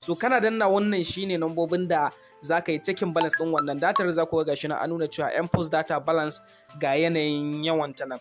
So kana danna wannan, shine nambobin da za ka yi checking balance ɗin wannan datar. Za ku ga gashi nan an nuna cewa mPulse data balance ga yanayin yawan ta nan.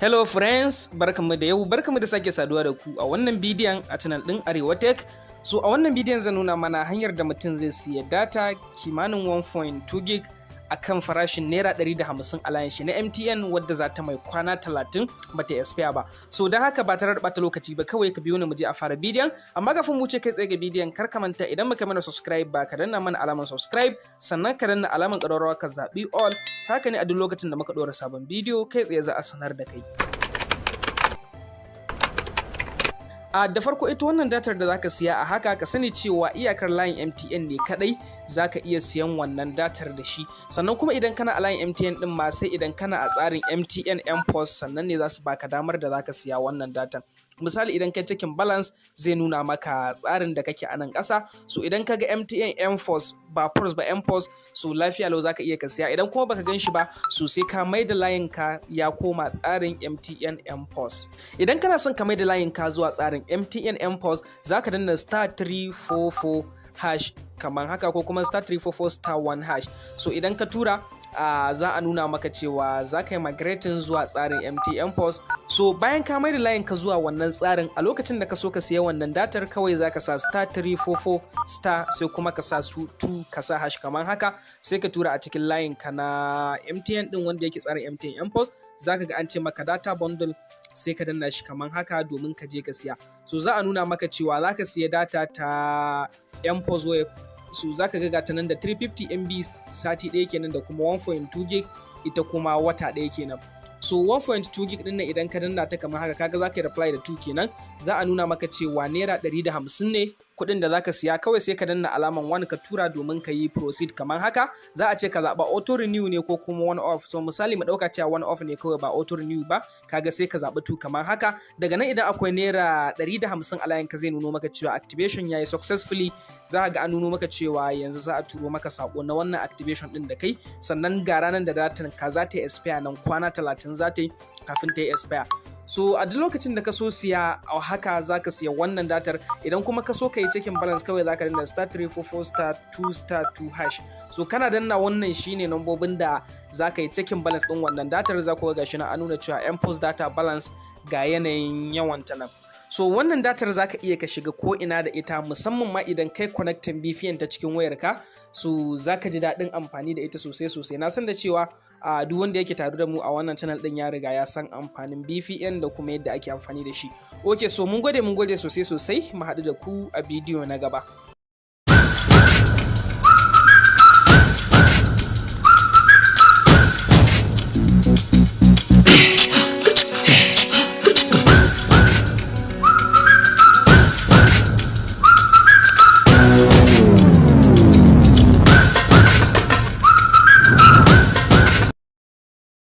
Hello friends, barkanmu da yau, barkanmu da sake saduwa da ku a wannan bidiyon a channel ɗin Arewa Tech. So a wannan bidiyon zan nuna mana hanyar da mutum zai siya data kimanin 1.2 gig a kan farashin ₦150 a layin shi na MTN, wadda za ta mai kwana 30 ba ta expire ba. So don haka, ba tare da bata lokaci ba, kawai ka biyo ni mu je a fara bidiyon. Amma kafin mu wuce kai tsaye ga bidiyon, kar ka manta, idan baka mana subscribe ba, ka danna mana alamar subscribe, sannan ka danna alamar ƙararrawa, ka zaɓi all. Ta haka ne a duk lokacin da muka ɗora sabon bidiyo, kai tsaye za a sanar da kai. A da farko, ita wannan datar da zaka siya a haka, ka sani cewa iyakar layin MTN ne kadai zaka iya siyan wannan datar da shi. Sannan kuma idan kana a layin MTN din ma, sai idan kana a tsarin MTN mPulse sannan ne za su baka damar da zaka siya wannan datan. Misali, idan kai checking balance, zai nuna maka tsarin da kake a nan ƙasa. So idan ka ga MTN mPulse, ba Pulse ba, mPulse, so lafiya lau zaka iya ka siya. Idan kuma baka gan shi ba, so sai ka mai da layin ka ya koma tsarin MTN mPulse. Idan kana son ka mai da layin ka zuwa tsarin MTN mPulse, zaka danna *344# kamar haka, ko kuma *344*1#. So idan ka tura, za a nuna maka cewa za ka yi migrating zuwa tsarin MTN Pulse. So bayan ka mai da layin ka zuwa wannan tsarin, a lokacin da ka so ka siya wannan datar, kawai za ka sa *344* sai kuma ka sa su 2, ka sa hash kamar haka, sai ka tura a cikin layin ka na MTN din wanda yake tsarin MTN mPulse. Za ka ga an ce maka data bundle, sai ka danna shi kamar haka domin ka je ka siya. So za a nuna maka cewa za ka siya data ta mPulse Wave. So za ka ga ta nan da 350 MB sati ɗaya kenan, da kuma 1.2 gig ita kuma wata ɗaya kenan. So 1.2 gig ɗin nan, idan ka danna ta kamar haka, kaga za ka yi reply da 2 kenan. Za a nuna maka cewa ₦150 ne kuɗin da zaka siya. Kawai sai ka danna alaman 1 ka tura domin ka yi proceed kamar haka. Za a ce ka zaɓa auto renew ne ko kuma one off. So misali, mu ɗauka cewa one off ne kawai, ba auto renew ba. Kaga sai ka zaɓi 2 kamar haka. Daga nan, idan akwai ₦150 a layin ka, zai nuno maka cewa activation yayi successfully. Za ga an nuno maka cewa yanzu za a turo maka sako na wannan activation din da kai. Sannan ga ranar da datan ka za ta yi expire nan, kwana 30 za ta yi kafin ta yi expire. So a duk lokacin da ka so siya, a haka za ka siya wannan datar. Idan kuma ka so ka yi checking balance, kawai za ka danna *344*2*2#. So kana danna wannan, shine nambobin da za ka yi checking balance din wannan datar. Za ku ga gashi nan an nuna cewa mPulse data balance ga yanayin yawan ta nan. So wannan datar za ka iya ka shiga ko ina da ita, musamman ma idan kai connecting VPN ta cikin wayarka. So za ka ji daɗin amfani da ita sosai sosai. Na san da cewa a duk wanda yake tare da mu a wannan channel din ya riga ya san amfanin VPN da kuma yadda ake amfani da shi. Ok, so mun gode, mun gode sosai sosai. Mu haɗu da ku a bidiyo na gaba.